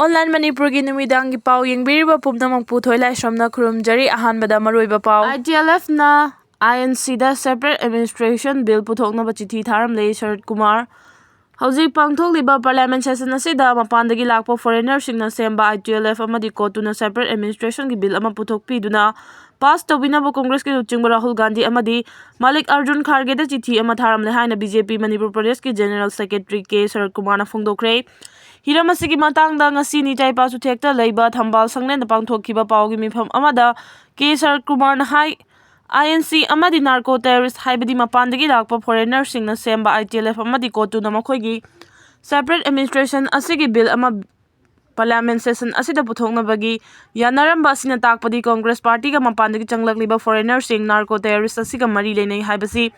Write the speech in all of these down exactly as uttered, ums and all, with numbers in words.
Online ꯃꯅꯤꯄꯨꯔꯒꯤ ꯅꯨꯃꯤꯗꯥꯡꯒꯤ ꯄꯥꯎ ꯌꯦꯡꯕꯤꯔꯤꯕ ꯄꯨꯝꯅꯃꯛꯄꯨ ꯊꯣꯏꯂꯥꯏꯁ꯭ꯔꯝꯅ ꯈꯨꯔꯨꯝꯖꯔꯤ꯫ ꯑꯍꯥꯟꯕꯗ ꯃꯔꯨꯑꯣꯏꯕ ꯄꯥꯎ꯫ ITLFꯅ INCꯗ separate administration bill ꯄꯨꯊꯣꯛꯅꯕ ꯆꯤꯊꯤ ꯊꯥꯔꯝꯂꯦ ꯁꯔꯠ ꯀꯨꯃꯥꯔ꯫ ꯍꯧꯖꯤꯛ ꯄꯥꯡꯊꯣꯛꯂꯤꯕ parliament session ꯑꯁꯤꯗ ꯃꯄꯥꯟꯗꯒꯤ ꯂꯥꯛꯄ foreignerꯁꯤꯡꯅ ꯁꯦꯝꯕ ITLF ꯑꯃꯗꯤ CoTUꯅ separate administrationꯒꯤ bill ꯑꯃ ꯄꯨꯊꯣꯛꯄꯤꯗꯨꯅ pass ꯇꯧꯕꯤꯅꯕ ꯀꯣꯡꯒ꯭ꯔꯦꯁꯀꯤ ꯂꯨꯆꯤꯡꯕ ꯔꯥꯍꯨꯜ ꯒꯥꯟꯙꯤ ꯑꯃꯗꯤ ꯃꯥꯂꯤꯛ ꯑꯔꯖꯨꯟ ꯈꯥꯔꯒꯦꯗ ꯆꯤꯊꯤ ꯑꯃ ꯊꯥꯔꯝꯂꯦ ꯍꯥꯏꯅ BJP ꯃꯅꯤꯄꯨꯔ ꯄ꯭ꯔꯗꯦꯁꯀꯤ general secretary ꯀꯦ ꯁꯔꯠ ꯀꯨꯃꯥꯔꯅ ꯐꯣꯡꯗꯣꯛꯈ꯭ꯔꯦ꯫ ꯍꯤꯔꯝ ꯑꯁꯤꯒꯤ ꯃꯇꯥꯡꯗ ꯉꯁꯤ ꯅꯤꯇꯥꯏꯄꯥ ꯆꯨꯊꯦꯛꯇ ꯂꯩꯕ ꯊꯝꯕꯥꯜ ꯁꯪꯂꯦꯟꯗ ꯄꯥꯡꯊꯣꯛꯈꯤꯕ ꯄꯥꯎꯒꯤ ꯃꯤꯐꯝ ꯑꯃꯗ ꯀꯦ ꯁꯔꯠ ꯀꯨꯃꯥꯔꯅ ꯍꯥꯏ, INC ꯑꯃꯗꯤ narco terrorist ꯍꯥꯏꯕꯗꯤ ꯃꯄꯥꯟꯗꯒꯤ ꯂꯥꯛꯄ foreignerꯁꯤꯡꯅ ꯁꯦꯝꯕ ITLF ꯑꯃꯗꯤ CoTUꯅ ꯃꯈꯣꯏꯒꯤ separate administration ꯑꯁꯤꯒꯤ bill ꯑꯃ parliament session ꯑꯁꯤꯗ ꯄꯨꯊꯣꯛꯅꯕꯒꯤ ꯌꯥꯅꯔꯝꯕ ꯑꯁꯤꯅ ꯇꯥꯛꯄꯗꯤ ꯀꯣꯡꯒ꯭ꯔꯦꯁ ꯄꯥꯔꯇꯤꯒ ꯃꯄꯥꯟꯗꯒꯤ ꯆꯪꯂꯛꯂꯤꯕ foreignerꯁꯤꯡ narco terrorist ꯑꯁꯤꯒ ꯃꯔꯤ ꯂꯩꯅꯩ ꯍꯥꯏꯕꯁꯤ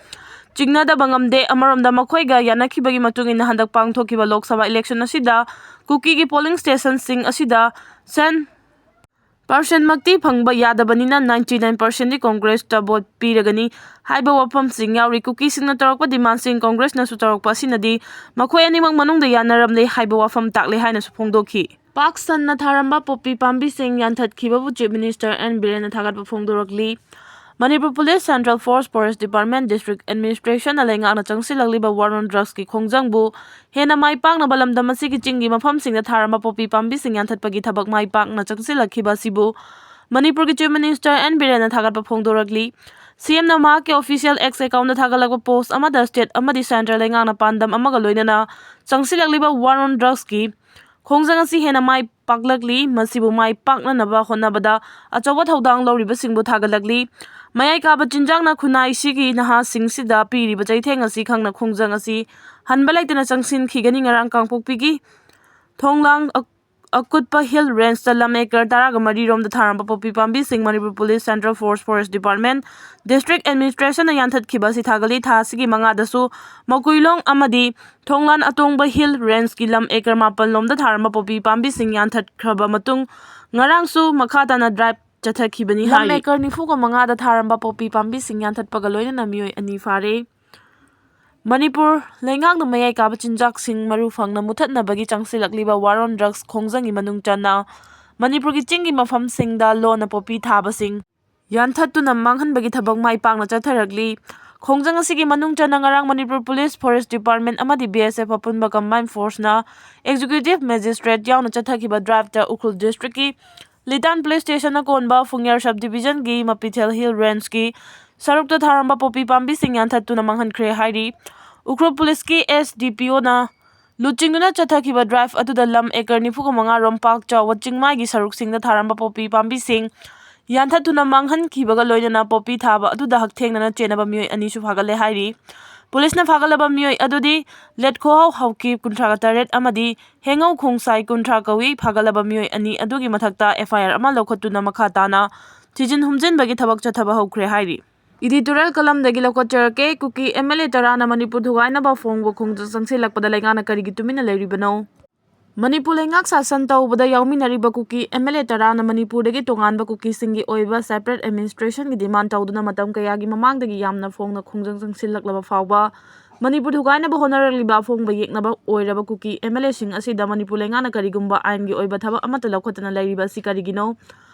ꯆꯤꯡꯅꯗꯕ ꯉꯝꯗꯦ꯫ ꯑꯃꯔꯣꯝꯗ ꯃꯈꯣꯏꯒ ꯌꯥꯅꯈꯤꯕꯒꯤ ꯃꯇꯨꯡ ꯏꯟꯅ ꯍꯟꯗꯛ ꯄꯥꯡꯊꯣꯛꯈꯤꯕ ꯂꯣꯛ ꯁꯚꯥ election ꯑꯁꯤꯗ ꯀꯨꯀꯤꯒꯤ polling stationꯁꯤꯡ ꯑꯁꯤꯗ ꯁꯦꯟ percentꯃꯛꯇꯤ ꯐꯪꯕ ꯌꯥꯗꯕꯅꯤꯅ ninety nine percentꯗꯤ ꯀꯣꯡꯒ꯭ꯔꯦꯁꯇ vote ꯄꯤꯔꯒꯅꯤ ꯍꯥꯏꯕ ꯋꯥꯐꯝꯁꯤꯡ ꯌꯥꯎꯔꯤ꯫ ꯀꯨꯀꯤꯁꯤꯡꯅ ꯇꯧꯔꯛꯄ demandꯁꯤꯡ ꯀꯣꯡꯒ꯭ꯔꯦꯁꯅꯁꯨ ꯇꯧꯔꯛꯄ ꯑꯁꯤꯅꯗꯤ ꯃꯈꯣꯏ ꯑꯅꯤꯃꯛ ꯃꯅꯨꯡꯗ ꯌꯥꯅꯔꯝꯂꯦ ꯍꯥꯏꯕ ꯋꯥꯐꯝ ꯇꯥꯛꯂꯦ ꯍꯥꯏꯅꯁꯨ ꯐꯣꯡꯗꯣꯛꯈꯤ꯫ ꯄꯥꯛ ꯁꯟꯅ ꯊꯥꯔꯝꯕ ꯄꯣꯄꯤ ꯄꯥꯝꯕꯤꯁꯤꯡ ꯌꯥꯟꯊꯠꯈꯤꯕꯕꯨ Chief Minister N ꯕꯤꯔꯦꯟꯅ ꯊꯥꯒꯠꯄ ꯐꯣꯡꯗꯣꯔꯛꯂꯤ꯫ Manipur police, Central Force, Forest Department, District Administrationꯅ ꯂꯩꯉꯥꯛꯅ ꯆꯪꯁꯤꯜꯂꯛꯂꯤꯕ war on drugsꯀꯤ ꯈꯣꯡꯖꯪꯕꯨ ꯍꯦꯟꯅ ꯃꯥꯏ ꯄꯥꯛꯅꯕ ꯂꯝꯗꯝ ꯑꯁꯤꯒꯤ ꯆꯤꯡꯒꯤ ꯃꯐꯝꯁꯤꯡꯗ ꯊꯥꯔꯝꯕ ꯄꯣꯄꯤ ꯄꯥꯝꯕꯤꯁꯤꯡ ꯌꯥꯟꯊꯠꯄꯒꯤ ꯊꯕꯛ ꯃꯥꯏ ꯄꯥꯛꯅ ꯆꯪꯁꯤꯜꯂꯛꯈꯤꯕ ꯑꯁꯤꯕꯨ ꯃꯅꯤꯄꯨꯔꯒꯤ Chief Minister N ꯕꯤꯔꯦꯟꯅ ꯊꯥꯒꯠꯄ ꯐꯣꯡꯗꯣꯔꯛꯂꯤ꯫ CMꯅ ꯃꯍꯥꯛꯀꯤ official X accountꯇ ꯊꯥꯒꯠꯂꯛꯄ post ꯑꯃꯗ state ꯑꯃꯗꯤ central ꯂꯩꯉꯥꯛꯅ ꯄꯥꯟꯗꯝ ꯑꯃꯒ ꯂꯣꯏꯅꯅ ꯆꯪꯁꯤꯜꯂꯛꯂꯤꯕ war on drugsꯀꯤ ꯈꯣꯡꯖꯪ ꯑꯁꯤ ꯍꯦꯟꯅ ꯃꯥꯏ ꯄꯥꯛꯂꯛꯂꯤ꯫ ꯃꯁꯤꯕꯨ ꯃꯥꯏ ꯄꯥꯛꯅꯅꯕ ꯍꯣꯠꯅꯕꯗ ꯑꯆꯧꯕ ꯊꯧꯗꯥꯡ ꯂꯧꯔꯤꯕꯁꯤꯡꯕꯨ ꯊꯥꯒꯠꯂꯛꯂꯤ꯫ ꯃꯌꯥꯏ ꯀꯥꯕ ꯆꯤꯟꯖꯥꯛꯅ ꯈꯨꯟꯅꯥꯏꯁꯤꯒꯤ ꯅꯍꯥꯁꯤꯡꯁꯤꯗ ꯄꯤꯔꯤꯕ ꯆꯩꯊꯦꯡ ꯑꯁꯤ ꯈꯪꯅ ꯈꯣꯡꯖꯪ ꯑꯁꯤ ꯍꯟꯕ ꯂꯩꯇꯅ ꯆꯪꯁꯤꯟꯈꯤꯒꯅꯤ꯫ ꯉꯔꯥꯡ ꯀꯥꯡꯄꯣꯛꯄꯤꯒꯤ ꯊꯣꯡꯂꯥꯡ ꯑ-, ꯑꯀꯨꯠꯄ hill rangeꯇ ꯂꯝ acre ꯇꯔꯥꯒ ꯃꯔꯤ ꯔꯣꯝꯗ ꯊꯥꯔꯝꯕ ꯄꯣꯄꯤ ꯄꯥꯝꯕꯤꯁꯤꯡ Manipur police, Central Force, Forest Department, District Administrationꯅ ꯌꯥꯟꯊꯠꯈꯤꯕ ꯑꯁꯤ ꯊꯥꯒꯠꯂꯤ꯫ ꯊꯥ ꯑꯁꯤꯒꯤ ꯃꯉꯥꯗꯁꯨ ꯃꯀꯨꯏꯂꯣꯡ ꯑꯃꯗꯤ ꯊꯣꯡꯂꯥꯟ ꯑꯇꯣꯡꯕ hill rangeꯀꯤ ꯂꯝ acre ꯃꯥꯄꯜ ꯂꯣꯝꯗ ꯊꯥꯔꯝꯕ ꯄꯣꯄꯤ ꯄꯥꯝꯕꯤꯁꯤꯡ ꯌꯥꯟꯊꯠꯈ꯭ꯔꯕ ꯃꯇꯨꯡ ꯉꯔꯥꯡꯁꯨ ꯃꯈꯥ ꯇꯥꯅ drive ꯆꯠꯊꯈꯤꯕꯅꯤ ꯂꯝ ꯍꯥꯏꯔꯤ꯫ Acre ꯅꯤꯐꯨꯒ ꯃꯉꯥꯗ ꯊꯥꯔꯝꯕ ꯄꯣꯄꯤ ꯄꯥꯝꯕꯤꯁꯤꯡ ꯌꯥꯟꯊꯠꯄꯒ ꯂꯣꯏꯅꯅ ꯃꯤꯑꯣꯏ ꯑꯅꯤ ꯐꯥꯔꯦ꯫ ꯃꯅꯤꯄꯨꯔ ꯂꯩꯉꯥꯛꯅ ꯃꯌꯥꯏ ꯀꯥꯕ ꯆꯤꯟꯖꯥꯛꯁꯤꯡ ꯃꯔꯨ ꯐꯪꯅ ꯃꯨꯊꯠꯅꯕꯒꯤ ꯆꯪꯁꯤꯜꯂꯛꯂꯤꯕ war on drugs ꯈꯣꯡꯖꯪꯒꯤ ꯃꯅꯨꯡ ꯆꯟꯅ ꯃꯅꯤꯄꯨꯔꯒꯤ ꯆꯤꯡꯒꯤ ꯃꯐꯝꯁꯤꯡꯗ ꯂꯣꯟꯅ ꯄꯣꯄꯤ ꯊꯥꯕꯁꯤꯡ ꯌꯥꯟꯊꯠꯇꯨꯅ ꯃꯥꯡꯍꯟꯕꯒꯤ ꯊꯕꯛ ꯃꯥꯏ ꯄꯥꯛꯅ ꯆꯠꯊꯔꯛꯂꯤ꯫ ꯈꯣꯡꯖꯪ ꯑꯁꯤꯒꯤ ꯃꯅꯨꯡ ꯆꯟꯅ ꯉꯔꯥꯡ ꯃꯅꯤꯄꯨꯔ ꯄꯨꯂꯤꯁ, ꯐꯣꯔꯦꯁ ꯗꯤꯄꯥꯔꯠꯃꯦꯟ ꯑꯃꯗꯤ ꯕꯤ ꯑꯦꯁ ꯑꯦꯐ ꯑꯄꯨꯟꯕ ꯀꯝꯕꯥꯏꯟ ꯐꯣꯔꯁꯅ ꯑꯦꯛꯖꯤꯀ꯭ꯌꯨꯇꯤꯚ ꯃꯦꯖꯤꯁꯇ꯭ꯔꯦꯠ ꯌꯥꯎꯅ ꯆꯠꯊꯈꯤꯕ ꯗ꯭ꯔꯥꯏꯚꯇ ꯎꯈ꯭ꯔꯨꯜ ꯗꯤꯁꯇ꯭ꯔꯤꯛꯀꯤ ꯂꯤꯇꯥꯟ ꯄꯨꯂꯤꯁ ꯁ꯭ꯇꯦꯁꯟꯅ ꯀꯣꯟꯕ ꯐꯨꯡꯌꯥꯔ ꯁꯕ ꯗꯤꯕꯤꯖꯟꯒꯤ ꯃꯄꯤꯊꯦꯜ ꯍꯤꯜ ꯔꯦꯟꯖꯀꯤ ꯁꯔꯨꯛꯇ ꯊꯥꯔꯝꯕ ꯄꯣꯄꯤ ꯄꯥꯝꯕꯤꯁꯤꯡ ꯌꯥꯟꯊꯠꯇꯨꯅ ꯃꯥꯡꯍꯟꯈ꯭ꯔꯦ ꯍꯥꯏꯔꯤ꯫ ꯎꯈ꯭ꯔꯨꯜ ꯄꯨꯂꯤꯁꯀꯤ ꯑꯦꯁ ꯗꯤ ꯄꯤ ꯑꯣꯅ ꯂꯨꯆꯤꯡꯗꯨꯅ ꯆꯠꯊꯈꯤꯕ ꯗ꯭ꯔꯥꯏꯚ ꯑꯗꯨꯗ ꯂꯝ ꯑꯦꯀꯔ ꯅꯤꯐꯨꯒ ꯃꯉꯥ ꯔꯣꯝ ꯄꯥꯛ ꯆꯥꯎꯕ ꯆꯤꯡꯃꯥꯏꯒꯤ ꯁꯔꯨꯛꯁꯤꯡꯗ ꯊꯥꯔꯝꯕ ꯄꯣꯄꯤ ꯄꯥꯝꯕꯤꯁꯤꯡ ꯌꯥꯟꯊꯠꯇꯨꯅ ꯃꯥꯡꯍꯟꯈꯤꯕꯒ ꯂꯣꯏꯅꯅ ꯄꯣꯄꯤ ꯊꯥꯕ ꯑꯗꯨꯗ ꯍꯛꯊꯦꯡꯅꯅ ꯆꯦꯟꯅꯕ ꯃꯤꯑꯣꯏ ꯑꯅꯤꯁꯨ ꯐꯥꯒꯠꯂꯦ ꯍꯥꯏꯔꯤ꯫ ꯄꯨꯂꯤꯁꯅ ꯐꯥꯒꯠꯂꯕ ꯃꯤꯑꯣꯏ ꯑꯗꯨꯗꯤ ꯂꯦꯠꯈꯣꯍꯥꯎ ꯍꯥꯎꯀꯤꯞ, ꯀꯨꯟꯊ꯭ꯔꯥꯒ ꯇꯔꯦꯠ, ꯑꯃꯗꯤ ꯍꯦꯡꯉꯧ ꯈꯣꯡꯁꯥꯏ, ꯀꯨꯟꯊ꯭ꯔꯥ, ꯀꯧꯏ꯫ ꯐꯥꯒꯠꯂꯕ ꯃꯤꯑꯣꯏ ꯑꯅꯤ ꯑꯗꯨꯒꯤ ꯃꯊꯛꯇ ꯑꯦꯐ ꯑꯥꯏ ꯑꯥꯔ ꯑꯃ ꯂꯧꯈꯠꯇꯨꯅ ꯃꯈꯥ ꯇꯥꯅ ꯊꯤꯖꯤꯟ ꯍꯨꯝꯖꯤꯟꯕꯒꯤ ꯊꯕꯛ ꯆꯠꯊꯕ ꯍꯧꯈ꯭ꯔꯦ ꯍꯥꯏꯔꯤ꯫ ꯏꯗꯤꯇꯣꯔꯤꯌꯦꯜ ꯀꯂꯝꯗꯒꯤ ꯂꯧꯈꯠꯆꯔꯛꯀꯦ꯫ ꯀꯨꯀꯤ ꯑꯦꯝ ꯑꯦꯜ ꯑꯦ ꯇꯔꯥꯅ ꯃꯅꯤꯄꯨꯔ ꯊꯨꯒꯥꯏꯅꯕ ꯐꯣꯡꯕ ꯈꯣꯡꯖꯪ ꯆꯪꯁꯤꯜꯂꯛꯄꯗ ꯂꯩꯉꯥꯛꯅ ꯀꯔꯤꯒꯤ ꯇꯨꯃꯤꯟꯅ ꯂꯩꯔꯤꯕꯅꯣ? ꯃꯅꯤꯄꯨꯔ ꯂꯩꯉꯥꯛ ꯁꯥꯁꯟ ꯇꯧꯕꯗ ꯌꯥꯎꯃꯤꯟꯅꯔꯤꯕ ꯀꯨꯀꯤ ꯑꯦꯝ ꯑꯦꯜ ꯑꯦ ꯇꯔꯥꯅ ꯃꯅꯤꯄꯨꯔꯗꯒꯤ ꯇꯣꯉꯥꯟꯕ ꯀꯨꯀꯤꯁꯤꯡꯒꯤ ꯑꯣꯏꯕ ꯁꯦꯄꯔꯦꯠ ꯑꯦꯗꯃꯤꯅꯤꯁꯇ꯭ꯔꯦꯁꯟꯒꯤ ꯗꯤꯃꯥꯟ ꯇꯧꯗꯨꯅ ꯃꯇꯝ ꯀꯌꯥꯒꯤ ꯃꯃꯥꯡꯗꯒꯤ ꯌꯥꯝꯅ ꯐꯣꯡꯅ ꯈꯣꯡꯖꯪ ꯆꯪꯁꯤꯜꯂꯛꯂꯕ ꯐꯥꯎꯕ ꯃꯅꯤꯄꯨꯔ ꯊꯨꯒꯥꯏꯅꯕ ꯍꯣꯠꯅꯔꯛꯂꯤꯕ ꯑꯐꯣꯡꯕ ꯌꯦꯛꯅꯕ ꯑꯣꯏꯔꯕ ꯀꯨꯀꯤ ꯑꯦꯝ ꯑꯦꯜ ꯑꯦꯁꯤꯡ ꯑꯁꯤꯗ ꯃꯅꯤꯄꯨꯔ ꯂꯩꯉꯥꯛꯅ ꯀꯔꯤꯒꯨꯝꯕ ꯑꯥꯏꯟꯒꯤ ꯑꯣꯏꯕ ꯊꯕꯛ ꯑꯃꯠꯇ ꯂꯧꯈꯠꯇꯅ ꯂꯩꯔꯤꯕ ꯑꯁꯤ ꯀꯔꯤꯒꯤꯅꯣ?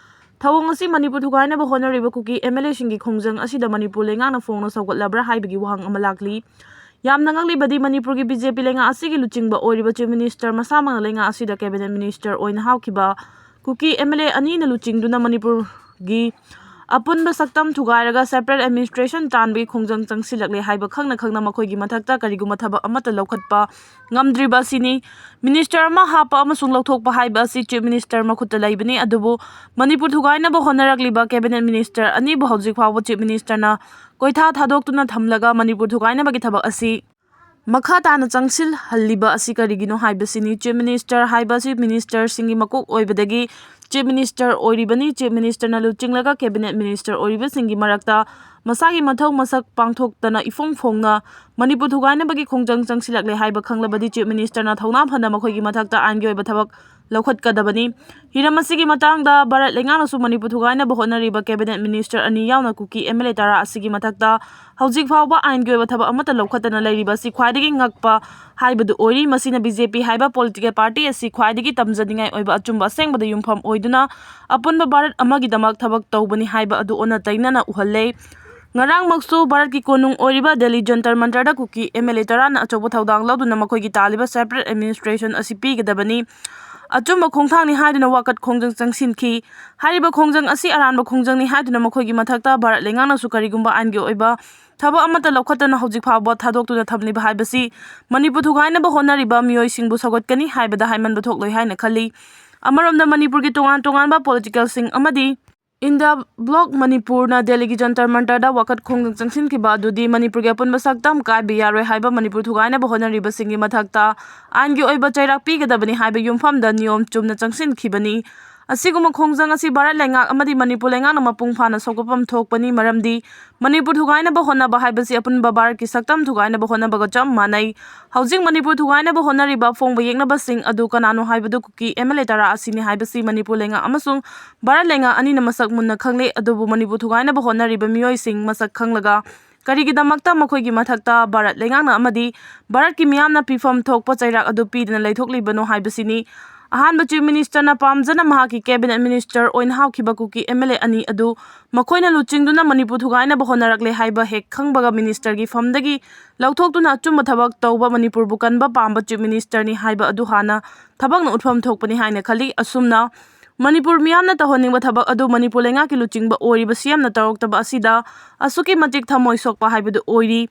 ꯊꯧꯑꯣꯡ ꯑꯁꯤ ꯃꯅꯤꯄꯨꯔ ꯊꯨꯒꯥꯏꯅꯕ ꯍꯣꯠꯅꯔꯤꯕ ꯀꯨꯀꯤ ꯑꯦꯝ ꯑꯦꯜ ꯑꯦꯁꯤꯡꯒꯤ ꯈꯣꯡꯖꯪ ꯑꯁꯤꯗ ꯃꯅꯤꯄꯨꯔ ꯂꯩꯉꯥꯛꯅ ꯐꯣꯡꯅ ꯁꯧꯒꯠꯂꯕ꯭ꯔꯥ ꯍꯥꯏꯕꯒꯤ ꯋꯥꯍꯪ ꯑꯃ ꯂꯥꯛꯂꯤ꯫ ꯌꯥꯝꯅ ꯉꯛꯂꯤꯕꯗꯤ ꯃꯅꯤꯄꯨꯔꯒꯤ ꯕꯤ ꯖꯦ ꯄꯤ ꯂꯩꯉꯥꯛ ꯑꯁꯤꯒꯤ ꯂꯨꯆꯤꯡꯕ ꯑꯣꯏꯔꯤꯕ ꯆꯤꯐ ꯃꯤꯅꯤꯁꯇꯔ ꯃꯁꯥꯃꯛꯅ ꯂꯩꯉꯥꯛ ꯑꯁꯤꯗ ꯀꯦꯕꯤꯅꯦꯠ ꯃꯤꯅꯤꯁꯇꯔ ꯑꯣꯏꯅ ꯍꯥꯞꯈꯤꯕ ꯀꯨꯀꯤ ꯑꯦꯝ ꯑꯦꯜ ꯑꯦ ꯑꯅꯤꯅ ꯂꯨꯆꯤꯡꯗꯨꯅ ꯃꯅꯤꯄꯨꯔꯒꯤ ꯑꯄꯨꯟꯕ ꯁꯛꯇꯝ ꯊꯨꯒꯥꯏꯔꯒ ꯁꯦꯄꯔꯦꯠ ꯑꯦꯗꯃꯤꯅꯤꯁꯇ꯭ꯔꯦꯁꯟ ꯇꯥꯟꯕꯒꯤ ꯈꯣꯡꯖꯪ ꯆꯪꯁꯤꯜꯂꯛꯂꯦ ꯍꯥꯏꯕ ꯈꯪꯅ ꯈꯪꯅ ꯃꯈꯣꯏꯒꯤ ꯃꯊꯛꯇ ꯀꯔꯤꯒꯨꯝꯕ ꯊꯕꯛ ꯑꯃꯠꯇ ꯂꯧꯈꯠꯄ ꯉꯝꯗ꯭ꯔꯤꯕ ꯑꯁꯤꯅꯤ꯫ ꯃꯤꯅꯤꯁꯇꯔ ꯑꯃ ꯍꯥꯞꯄ ꯑꯃꯁꯨꯡ ꯂꯧꯊꯣꯛꯄ ꯍꯥꯏꯕ ꯑꯁꯤ ꯆꯤꯐ ꯃꯤꯅꯤꯁꯇꯔ ꯃꯈꯨꯠꯇ ꯂꯩꯕꯅꯤ, ꯑꯗꯨꯕꯨ ꯃꯅꯤꯄꯨꯔ ꯊꯨꯒꯥꯏꯅꯕ ꯍꯣꯠꯅꯔꯛꯂꯤꯕ ꯀꯦꯕꯤꯅꯦꯠ ꯃꯤꯅꯤꯁꯇꯔ ꯑꯅꯤꯕꯨ ꯍꯧꯖꯤꯛ ꯐꯥꯎꯕ ꯆꯤꯐ ꯃꯤꯅꯤꯁꯇꯔꯅ ꯀꯣꯏꯊꯥ ꯊꯥꯗꯣꯛꯇꯨꯅ ꯊꯝꯂꯒ ꯃꯅꯤꯄꯨꯔ ꯊꯨꯒꯥꯏꯅꯕꯒꯤ ꯊꯕꯛ ꯑꯁꯤ ꯃꯈꯥ ꯇꯥꯅ ꯆꯪꯁꯤꯜꯍꯜꯂꯤꯕ ꯑꯁꯤ ꯀꯔꯤꯒꯤꯅꯣ ꯍꯥꯏꯕꯁꯤꯅꯤ꯫ ꯆꯤꯐ ꯃꯤꯅꯤꯁꯇꯔ ꯍꯥꯏꯕ ꯑꯁꯤ ꯃꯤꯅꯤꯁꯇꯔꯁꯤꯡꯒꯤ ꯃꯀꯣꯛ ꯑꯣꯏꯕꯗꯒꯤ ꯆꯤꯐ ꯃꯤꯅꯤꯁꯇꯔ ꯑꯣꯏꯔꯤꯕꯅꯤ꯫ ꯆꯤꯐ ꯃꯤꯅꯤꯁꯇꯔꯅ ꯂꯨꯆꯤꯡꯂꯒ ꯀꯦꯕꯤꯅꯦꯠ ꯃꯤꯅꯤꯁꯇꯔ ꯑꯣꯏꯔꯤꯕꯁꯤꯡꯒꯤ ꯃꯔꯛꯇ ꯃꯁꯥꯒꯤ ꯃꯊꯧ ꯃꯁꯛ ꯄꯥꯡꯊꯣꯛꯇꯅ ꯏꯐꯣꯡ ꯐꯣꯡꯅ ꯃꯅꯤꯄꯨꯔ ꯊꯨꯒꯥꯏꯅꯕꯒꯤ ꯈꯣꯡꯖꯪ ꯆꯪꯁꯤꯜꯂꯛꯂꯦ ꯍꯥꯏꯕ ꯈꯪꯂꯕꯗꯤ ꯆꯤꯐ ꯃꯤꯅꯤꯁꯇꯔꯅ ꯊꯧꯅꯥ ꯐꯅ ꯃꯈꯣꯏꯒꯤ ꯃꯊꯛꯇ ꯑꯥꯏꯟꯒꯤ ꯑꯣꯏꯕ ꯊꯕꯛ ꯂꯧꯈꯠꯀꯗꯕꯅꯤ꯫ ꯍꯤꯔꯝ ꯑꯁꯤꯒꯤ ꯃꯇꯥꯡꯗ ꯚꯥꯔꯠ ꯂꯩꯉꯥꯛꯅꯁꯨ ꯃꯅꯤꯄꯨꯔ ꯊꯨꯒꯥꯏꯅꯕ ꯍꯣꯠꯅꯔꯤꯕ cabinet minister ꯑꯅꯤ ꯌꯥꯎꯅ ꯀꯨꯀꯤ MLA ꯇꯔꯥ ꯑꯁꯤꯒꯤ ꯃꯊꯛꯇ ꯍꯧꯖꯤꯛ ꯐꯥꯎꯕ ꯑꯥꯏꯟꯒꯤ ꯑꯣꯏꯕ ꯊꯕꯛ ꯑꯃꯠꯇ ꯂꯧꯈꯠꯇꯅ ꯂꯩꯔꯤꯕ ꯑꯁꯤ ꯈ꯭ꯋꯥꯏꯗꯒꯤ ꯉꯛꯄ ꯍꯥꯏꯕꯗꯨ ꯑꯣꯏꯔꯤ꯫ ꯃꯁꯤꯅ BJP ꯍꯥꯏꯕ political party ꯑꯁꯤ ꯈ꯭ꯋꯥꯏꯗꯒꯤ ꯇꯝꯖꯅꯤꯡꯉꯥꯏ ꯑꯣꯏꯕ ꯑꯆꯨꯝꯕ ꯑꯁꯦꯡꯕꯗ ꯌꯨꯝꯐꯝ ꯑꯣꯏꯗꯨꯅ ꯑꯄꯨꯟꯕ ꯚꯥꯔꯠ ꯑꯃꯒꯤꯗꯃꯛ ꯊꯕꯛ ꯇꯧꯕꯅꯤ ꯍꯥꯏꯕ ꯑꯗꯨ ꯑꯣꯟꯅ ꯇꯩꯅꯅ ꯎꯍꯜꯂꯦ꯫ ꯉꯔꯥꯡꯃꯛꯁꯨ ꯚꯥꯔꯠꯀꯤ ꯀꯣꯅꯨꯡ ꯑꯣꯏꯔꯤꯕ ꯗꯦꯜꯂꯤ ꯖꯟꯇꯔ ꯃꯟꯇꯔꯗ ꯀꯨꯀꯤ MLA ꯇꯔꯥꯅ ꯑꯆꯧꯕ ꯊꯧꯗꯥꯡ ꯂꯧꯗꯨꯅ ꯃꯈꯣꯏꯒꯤ ꯇꯥꯜꯂꯤꯕ separate administration ꯑꯁꯤ ꯄꯤꯒꯗꯕꯅꯤ, ꯑꯆꯨꯝꯕ ꯈꯣꯡꯊꯥꯡꯅꯤ ꯍꯥꯏꯗꯨꯅ ꯋꯥꯀꯠ ꯈꯣꯡꯖꯪ ꯆꯪꯁꯤꯟꯈꯤ꯫ ꯍꯥꯏꯔꯤꯕ ꯈꯣꯡꯖꯪ ꯑꯁꯤ ꯑꯔꯥꯟꯕ ꯈꯣꯡꯖꯪꯅꯤ ꯍꯥꯏꯗꯨꯅ ꯃꯈꯣꯏꯒꯤ ꯃꯊꯛꯇ ꯚꯥꯔꯠ ꯂꯩꯉꯥꯛꯅꯁꯨ ꯀꯔꯤꯒꯨꯝꯕ ꯑꯥꯏꯟꯒꯤ ꯑꯣꯏꯕ ꯊꯕꯛ ꯑꯃꯠꯇ ꯂꯧꯈꯠꯇꯅ ꯍꯧꯖꯤꯛ ꯐꯥꯎꯕ ꯊꯥꯗꯣꯛꯇꯨꯅ ꯊꯝꯂꯤꯕ ꯍꯥꯏꯕꯁꯤ ꯃꯅꯤꯄꯨꯔ ꯊꯨꯒꯥꯏꯅꯕ ꯍꯣꯠꯅꯔꯤꯕ ꯃꯤꯑꯣꯏꯁꯤꯡꯕꯨ ꯁꯧꯒꯠꯀꯅꯤ ꯍꯥꯏꯕꯗ ꯍꯥꯏꯃꯟꯕ ꯊꯣꯛꯂꯣꯏ ꯍꯥꯏꯅ ꯈꯜꯂꯤ꯫ ꯑꯃꯔꯣꯝꯗ ꯃꯅꯤꯄꯨꯔꯒꯤ ꯇꯣꯉꯥꯟ ꯇꯣꯉꯥꯟꯕ politicalꯁꯤꯡ ꯑꯃꯗꯤ India bloc ꯃꯅꯤꯄꯨꯔꯅ ꯗꯦꯜꯂꯤꯒꯤ ꯖꯟꯇꯔ ꯃꯟꯇꯔꯗ ꯋꯥꯀꯠ ꯈꯣꯡꯖꯪ ꯆꯪꯁꯤꯟꯈꯤꯕ ꯑꯗꯨꯗꯤ ꯃꯅꯤꯄꯨꯔꯒꯤ ꯑꯄꯨꯟꯕ ꯁꯛꯇꯝ ꯀꯥꯏꯕ ꯌꯥꯔꯣꯏ ꯍꯥꯏꯕ ꯃꯅꯤꯄꯨꯔ ꯊꯨꯒꯥꯏꯅꯕ ꯍꯣꯠꯅꯔꯤꯕꯁꯤꯡꯒꯤ ꯃꯊꯛꯇ ꯑꯥꯏꯟꯒꯤ ꯑꯣꯏꯕ ꯆꯩꯔꯥꯛ ꯄꯤꯒꯗꯕꯅꯤ ꯍꯥꯏꯕ ꯌꯨꯝꯐꯝꯗ ꯅꯤꯌꯣꯝ ꯆꯨꯝꯅ ꯆꯪꯁꯤꯟꯈꯤꯕꯅꯤ꯫ ꯑꯁꯤꯒꯨꯝꯕ ꯈꯣꯡꯖꯪ ꯑꯁꯤ ꯚꯥꯔꯠ ꯂꯩꯉꯥꯛ ꯑꯃꯗꯤ ꯃꯅꯤꯄꯨꯔ ꯂꯩꯉꯥꯛꯅ ꯃꯄꯨꯡ ꯐꯥꯅ ꯁꯧꯒꯠꯐꯝ ꯊꯣꯛꯄꯅꯤ, ꯃꯔꯝꯗꯤ ꯃꯅꯤꯄꯨꯔ ꯊꯨꯒꯥꯏꯅꯕ ꯍꯣꯠꯅꯕ ꯍꯥꯏꯕꯁꯤ ꯑꯄꯨꯟꯕ ꯚꯥꯔꯠꯀꯤ ꯁꯛꯇꯝ ꯊꯨꯒꯥꯏꯅꯕ ꯍꯣꯠꯅꯕꯒ ꯆꯞ ꯃꯥꯟꯅꯩ꯫ ꯍꯧꯖꯤꯛ ꯃꯅꯤꯄꯨꯔ ꯊꯨꯒꯥꯏꯅꯕ ꯍꯣꯠꯅꯔꯤꯕ ꯑꯐꯣꯡꯕ ꯌꯦꯛꯅꯕꯁꯤꯡ ꯑꯗꯨ ꯀꯅꯥꯅꯣ ꯍꯥꯏꯕꯗꯨ ꯀꯨꯀꯤ MLA ꯇꯔꯥ ꯑꯁꯤꯅꯤ ꯍꯥꯏꯕꯁꯤ ꯃꯅꯤꯄꯨꯔ ꯂꯩꯉꯥꯛ ꯑꯃꯁꯨꯡ ꯚꯥꯔꯠ ꯂꯩꯉꯥꯛ ꯑꯅꯤꯅ ꯃꯁꯛ ꯃꯨꯟꯅ ꯈꯪꯂꯦ꯫ ꯑꯗꯨꯕꯨ ꯃꯅꯤꯄꯨꯔ ꯊꯨꯒꯥꯏꯅꯕ ꯍꯣꯠꯅꯔꯤꯕ ꯃꯤꯑꯣꯏꯁꯤꯡ ꯃꯁꯛ ꯈꯪꯂꯒ ꯀꯔꯤꯒꯤꯗꯃꯛꯇ ꯃꯈꯣꯏꯒꯤ ꯃꯊꯛꯇ ꯚꯥꯔꯠ ꯂꯩꯉꯥꯛꯅ ꯑꯃꯗꯤ ꯚꯥꯔꯠꯀꯤ ꯃꯤꯌꯥꯝꯅ ꯄꯤꯐꯝ ꯊꯣꯛꯄ ꯆꯩꯔꯥꯛ ꯑꯗꯨ ꯄꯤꯗꯅ ꯂꯩꯊꯣꯛꯂꯤꯕꯅꯣ ꯍꯥꯏꯕꯁꯤꯅꯤ꯫ ꯑꯍꯥꯟꯕ Chief Ministerꯅ ꯄꯥꯝꯖꯅ ꯃꯍꯥꯛꯀꯤ cabinet minister ꯑꯣꯏꯅ ꯍꯥꯞꯈꯤꯕ ꯀꯨꯀꯤ MLA ꯑꯅꯤ ꯑꯗꯨ ꯃꯈꯣꯏꯅ ꯂꯨꯆꯤꯡꯗꯨꯅ ꯃꯅꯤꯄꯨꯔ ꯊꯨꯒꯥꯏꯅꯕ ꯍꯣꯠꯅꯔꯛꯂꯦ ꯍꯥꯏꯕ ꯍꯦꯛ ꯈꯪꯕꯒ ministerꯒꯤ ꯐꯝꯗꯒꯤ ꯂꯧꯊꯣꯛꯇꯨꯅ ꯑꯆꯨꯝꯕ ꯊꯕꯛ ꯇꯧꯕ, ꯃꯅꯤꯄꯨꯔꯕꯨ ꯀꯟꯕ ꯄꯥꯝꯕ Chief Ministerꯅꯤ ꯍꯥꯏꯕ ꯑꯗꯨ ꯍꯥꯟꯅ ꯊꯕꯛꯅ ꯎꯠꯐꯝ ꯊꯣꯛꯄꯅꯤ ꯍꯥꯏꯅ ꯈꯜꯂꯤ꯫ ꯑꯁꯨꯝꯅ ꯃꯅꯤꯄꯨꯔ ꯃꯤꯌꯥꯝꯅ ꯇꯧꯍꯟꯅꯤꯡꯕ ꯊꯕꯛ ꯑꯗꯨ ꯃꯅꯤꯄꯨꯔ ꯂꯩꯉꯥꯛꯀꯤ ꯂꯨꯆꯤꯡꯕ ꯑꯣꯏꯔꯤꯕ CMꯅ ꯇꯧꯔꯛꯇꯕ ꯑꯁꯤꯗ ꯑꯁꯨꯛꯀꯤ ꯃꯇꯤꯛ ꯊꯃꯣꯏ ꯁꯣꯛꯄ ꯍꯥꯏꯕꯗꯨ ꯑꯣꯏꯔꯤ꯫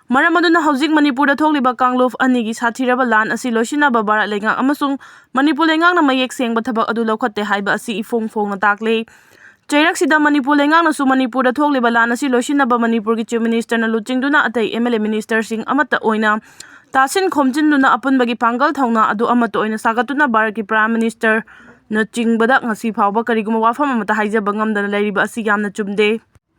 ꯃꯔꯝ ꯑꯗꯨꯅ ꯍꯧꯖꯤꯛ ꯃꯅꯤꯄꯨꯔꯗ ꯊꯣꯛꯂꯤꯕ ꯀꯥꯡꯂꯨꯞ ꯑꯅꯤꯒꯤ ꯁꯥꯊꯤꯔꯕ ꯂꯥꯟ ꯑꯁꯤ ꯂꯣꯏꯁꯤꯟꯅꯕ ꯚꯥꯔꯠ ꯂꯩꯉꯥꯛ ꯑꯃꯁꯨꯡ ꯃꯅꯤꯄꯨꯔ ꯂꯩꯉꯥꯛꯅ ꯃꯌꯦꯛ ꯁꯦꯡꯕ ꯊꯕꯛ ꯑꯗꯨ ꯂꯧꯈꯠꯇꯦ ꯍꯥꯏꯕ ꯑꯁꯤ ꯏꯐꯣꯡ ꯐꯣꯡꯅ ꯇꯥꯛꯂꯦ꯫ ꯆꯩꯔꯛꯁꯤꯗ ꯃꯅꯤꯄꯨꯔ ꯂꯩꯉꯥꯛꯅꯁꯨ ꯃꯅꯤꯄꯨꯔꯗ ꯊꯣꯛꯂꯤꯕ ꯂꯥꯟ ꯑꯁꯤ ꯂꯣꯏꯁꯤꯟꯅꯕ ꯃꯅꯤꯄꯨꯔꯒꯤ Chief Ministerꯅ ꯂꯨꯆꯤꯡꯗꯨꯅ ꯑꯇꯩ MLA ministerꯁꯤꯡ ꯑꯃꯠꯇ ꯑꯣꯏꯅ ꯇꯥꯁꯤꯟ ꯈꯣꯝꯖꯤꯟꯗꯨꯅ ꯑꯄꯨꯟꯕꯒꯤ ꯄꯥꯡꯒꯜ ꯊꯧꯅꯥ ꯑꯗꯨ ꯑꯃꯠꯇ ꯑꯣꯏꯅ ꯁꯥꯒꯠꯇꯨꯅ ꯚꯥꯔꯠꯀꯤ Prime Ministerꯅ ꯆꯤꯡꯕꯗ ꯉꯁꯤ ꯐꯥꯎꯕ ꯀꯔꯤꯒꯨꯝꯕ ꯋꯥꯐꯝ ꯑꯃꯠꯇ ꯍꯥꯏꯖꯕ ꯉꯝꯗꯅ ꯂꯩꯔꯤꯕ ꯑꯁꯤ ꯌꯥꯝꯅ ꯆꯨꯝꯗꯦ꯫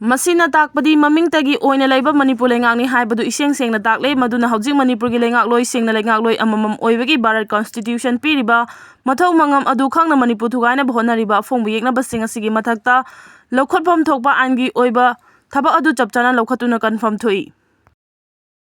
ꯃꯁꯤꯅ ꯇꯥꯛꯄꯗꯤ ꯃꯃꯤꯡꯇꯒꯤ ꯑꯣꯏꯅ ꯂꯩꯕ ꯃꯅꯤꯄꯨꯔ ꯂꯩꯉꯥꯛꯅꯤ ꯍꯥꯏꯕꯗꯨ ꯏꯁꯦꯡ ꯁꯦꯡꯅ ꯇꯥꯛꯂꯦ꯫ ꯃꯗꯨꯅ ꯍꯧꯖꯤꯛ ꯃꯅꯤꯄꯨꯔꯒꯤ ꯂꯩꯉꯥꯛꯂꯣꯏꯁꯤꯡꯅ ꯂꯩꯉꯥꯛꯂꯣꯏ ꯑꯃꯃꯝ ꯑꯣꯏꯕꯒꯤ ꯚꯥꯔꯠ ꯀꯟꯁꯇꯤꯇ꯭ꯌꯨꯁꯟ ꯄꯤꯔꯤꯕ ꯃꯊꯧ ꯃꯉꯝ ꯑꯗꯨ ꯈꯪꯅ ꯃꯅꯤꯄꯨꯔ ꯊꯨꯒꯥꯏꯅꯕ ꯍꯣꯠꯅꯔꯤꯕ ꯑꯐꯣꯡꯕ ꯌꯦꯛꯅꯕꯁꯤꯡ ꯑꯁꯤꯒꯤ ꯃꯊꯛꯇ ꯂꯧꯈꯠꯐꯝ ꯊꯣꯛꯄ ꯑꯥꯏꯟꯒꯤ ꯑꯣꯏꯕ ꯊꯕꯛ ꯑꯗꯨ ꯆꯞ ꯆꯥꯅ ꯂꯧꯈꯠꯇꯨꯅ ꯀꯟꯐꯝ ꯊꯣꯛꯏ꯫